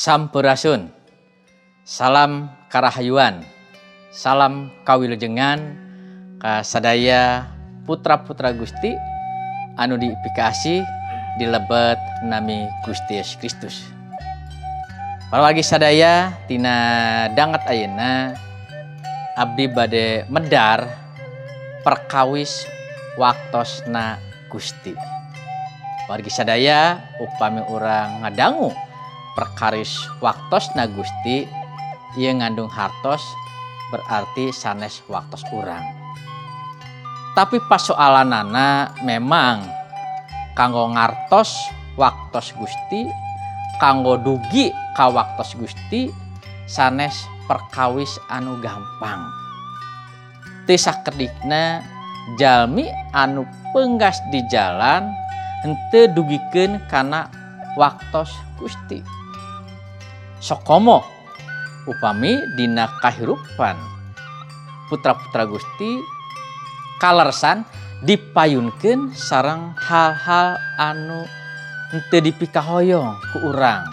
Sampurasun. Salam karahayuan. Salam kawilujengan ka sadaya putra-putra Gusti anu dipikaasih di lebet nami Gusti Yesus Kristus. Wargi sadaya, tina danget ayeuna abdi bade medar perkawis waktosna Gusti. Wargi sadaya, upami urang ngadangu perkawis waktosna Gusti, ieu ngandung hartos berarti sanes waktos urang. Tapi pasoalanana memang kanggo ngartos waktos Gusti, kanggo dugi ka waktos Gusti, sanes perkawis anu gampang. Teu sakedikna jalmi anu peunggas di jalan henteu dugikeun kana waktos Gusti. Sok komo upami dina kahirupan putra-putra Gusti kaleresan dipayunkeun sareng hal-hal anu henteu dipikahoyong ku urang,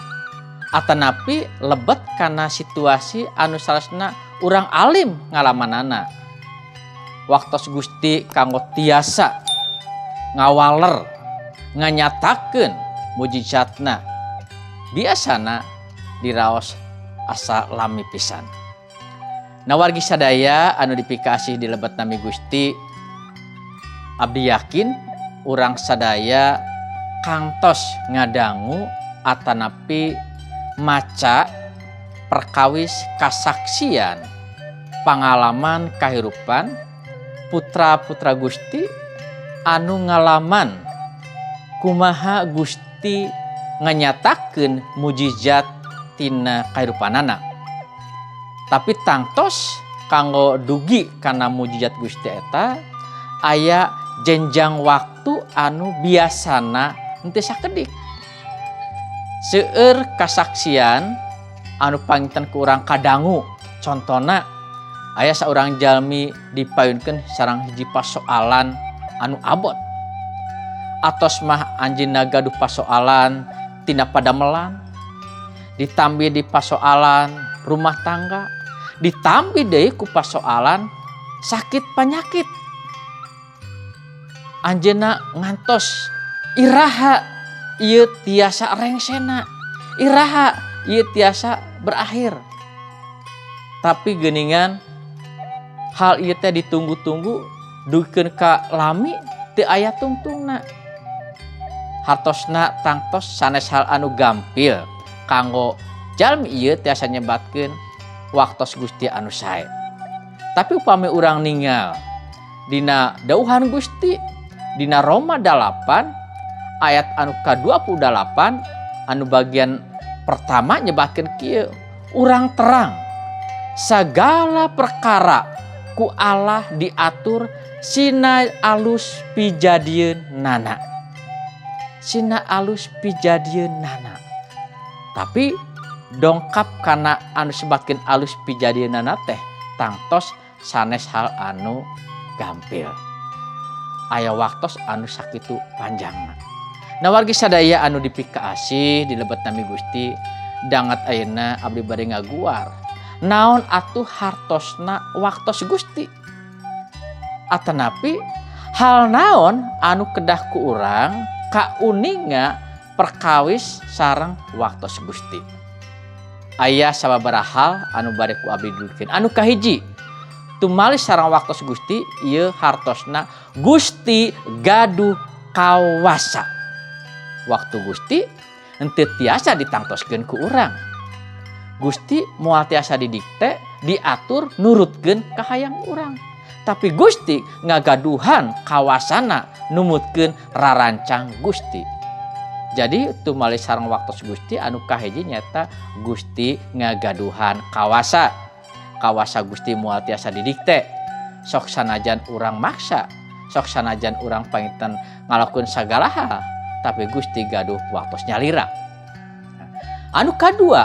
atanapi lebet kana situasi anu saleresna urang alim ngalamanana. Waktos Gusti kanggo tiasa ngawaler, nganyatakeun mujizatna, biasana diraos asa lami pisan. Nah, wargi sadaya anu dipikaasih di lebet nami Gusti, abdi yakin urang sadaya kantos ngadangu atanapi maca perkawis kasaksian pangalaman kahirupan putra-putra Gusti anu ngalaman kumaha Gusti nganyatakeun mujizat tina kahirupanana. Tapi tangtos kanggo dugi kana mujizat Gusti eta aya jenjang waktu anu biasana henteu sakedik. Seueur kasaksian anu panginten ku urang kadangu, contona aya saurang jalmi dipayunkeun sareng hiji pasoalan anu abot. Atos mah anjeunna gaduh pasoalan tina padamelan, ditambi di pasoalan rumah tangga, ditambi deui ku pasoalan sakit panyakit. Anjeunna ngantos iraha ieu tiasa rengsena, iraha ieu tiasa berakhir. Tapi geuningan hal ieu teh ditunggu-tunggu dugikeun ka lami teu aya tungtungna. Hartosna tangtos sanes hal anu gampil kanggo jalmi ieu tiasa nyebatkeun waktos Gusti anu sae. Tapi upami urang ningal dina dauhan Gusti dina Roma 8 ayat anu ka-28 anu bagian pertama nyebatkeun kieu, urang terang sagala perkara ku Allah diatur sina alus pijadieunana. Sina alus pijadieunana. Tapi dongkap kana anu sebatkeun alus pijadieunana teh tangtos sanes hal anu gampil. Aya waktos anu sakitu panjangna. Nah, wargi sadaya anu dipikaasih di lebet nami Gusti, danget ayeuna abdi bade ngaguar. Naon atuh hartosna waktos Gusti? Atanapi hal naon anu kedah ku urang kauninga perkawis sareng waktos Gusti? Aya sababaraha hal anu bade ku abdi dugikeun. Anu kahiji, tumali sareng waktos Gusti ieu hartosna Gusti gaduh kawasa. Waktu Gusti henteu tiasa ditangtoskeun ku urang. Gusti moal tiasa didikte, diatur nurutkeun kahayang urang. Tapi Gusti ngagaduhan kawasana numutkeun rarancang Gusti. Jadi tumali sareng waktos Gusti anu kahiji nyata Gusti ngagaduhan kawasa. Kawasa Gusti moal tiasa didikte. Sok sanajan urang maksa, sok sanajan urang panginten ngalakukeun sagala hal, tapi Gusti gaduh waktos nyalira. Anu kadua,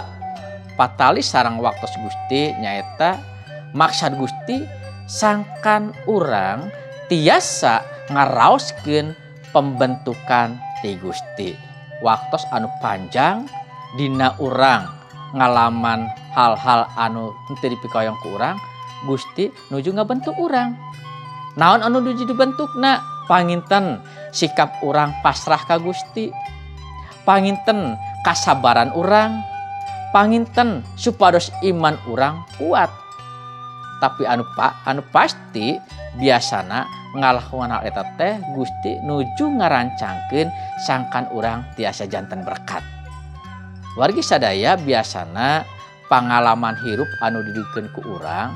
patali sareng waktos Gusti nyaeta maksad Gusti sangkan urang tiasa ngaraoskeun pembentukan ti Gusti. Waktos anu panjang dina urang Ngalaman hal-hal anu henteu dipikahoyong ku urang, Gusti nuju ngabentuk urang. Naon anu nuju dibentukna? Panginten sikap urang pasrah ka Gusti, panginten kasabaran urang, panginten supados iman urang kuat. Tapi anu pasti biasana ngalakukan hal eta teh Gusti nuju ngarancangkeun sangkan urang tiasa janten berkat. Wargi sadaya, biasana pangalaman hirup anu didugikeun ku urang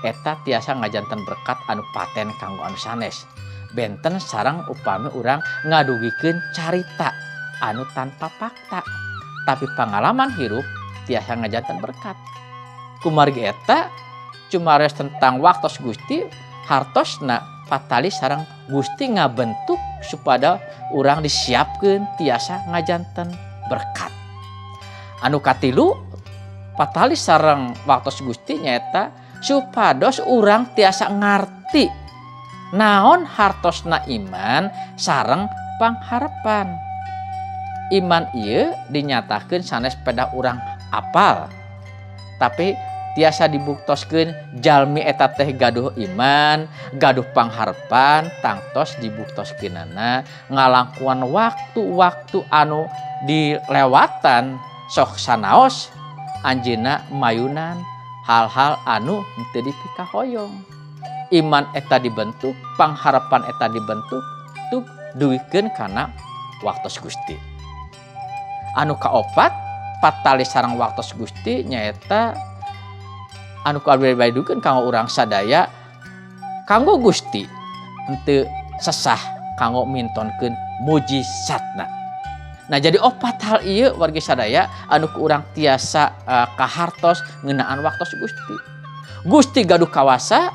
eta tiasa ngajanten berkat anu paten kanggo anu sanes, benten sareng upami urang ngadugikeun carita anu tanpa fakta. Tapi pangalaman hirup tiasa ngajanten berkat. Kumargi eta cumaros tentang waktos Gusti, hartosna patali sareng Gusti ngabentuk supaya urang disiapkeun tiasa ngajanten berkat. Anu katilu, patali sareng waktos Gusti nyaeta supados urang tiasa ngarti naon hartosna iman sareng pangharapan. Iman ieu dinyatakeun sanes pedah urang apal, tapi tiasa dibuktoskeun jalmi eta teh gaduh iman, gaduh pangharepan tangtos dibuktoskeunana ngalangkungan waktu-waktu anu dilewatan sok sanaos anjeunna mayunan hal-hal anu henteu dipikahoyong. Iman eta dibentuk, pangharapan eta dibentuk tug dugikeun kana waktos Gusti. Anu kaopat, patali sareng waktos Gusti nyaeta anu ku abdi dugikeun kanggo urang sadaya, kanggo Gusti henteu sesah kanggo mintonkeun mujizatna. Nah, jadi opat hal ieu, wargi sadaya, anu ku urang tiasa kahartos ngeunaan waktos Gusti. Gusti gaduh kawasa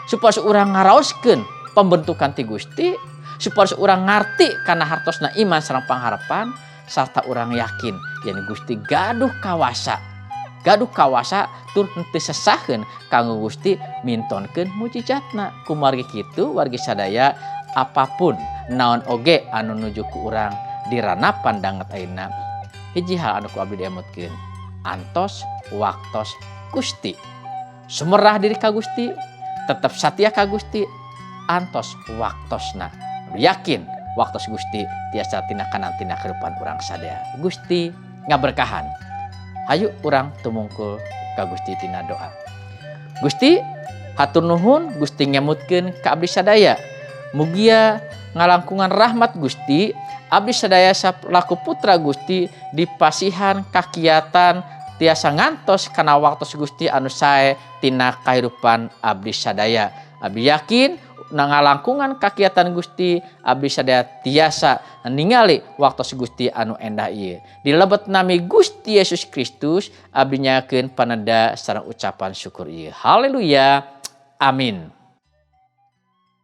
supaya urang ngaraoskeun pembentukan ti Gusti, supaya urang ngarti kana hartosna iman sareng pangharapan, sarta urang yakin yen Gusti gaduh kawasa. Gaduh kawasa tur henteu sesaheun kanggo Gusti mintonkeun mujizatna. Kumargi kitu, wargi sadaya, apapun naon oge anu nuju ku urang diranapan danget ayeuna, hiji hal anu ku abdi diemutkeun, antos waktos Gusti. Sumerah diri ka Gusti, tetep satia ka Gusti, antos waktosna. Yakin waktos Gusti tiasa tina kanan tina kehidupan urang sadaya. Gusti ngaberkahan. Hayu urang tumungkul ka Gusti tina doa. Gusti, hatur nuhun Gusti ngemutkeun ka abdi sadaya. Mugia ngalangkungan rahmat Gusti, abdi sadaya salaku putra Gusti dipasihan kakiatan tiasa ngantos kana waktos Gusti anu sae tina kahirupan abdi sadaya. Abdi yakin ngalangkungan kakiatan Gusti, abdi sadaya tiasa ningali waktos Gusti anu endah ieu. Di lebet nami Gusti Yesus Kristus abdi nyakeun paneda sareng ucapan syukur ieu. Haleluya. Amin.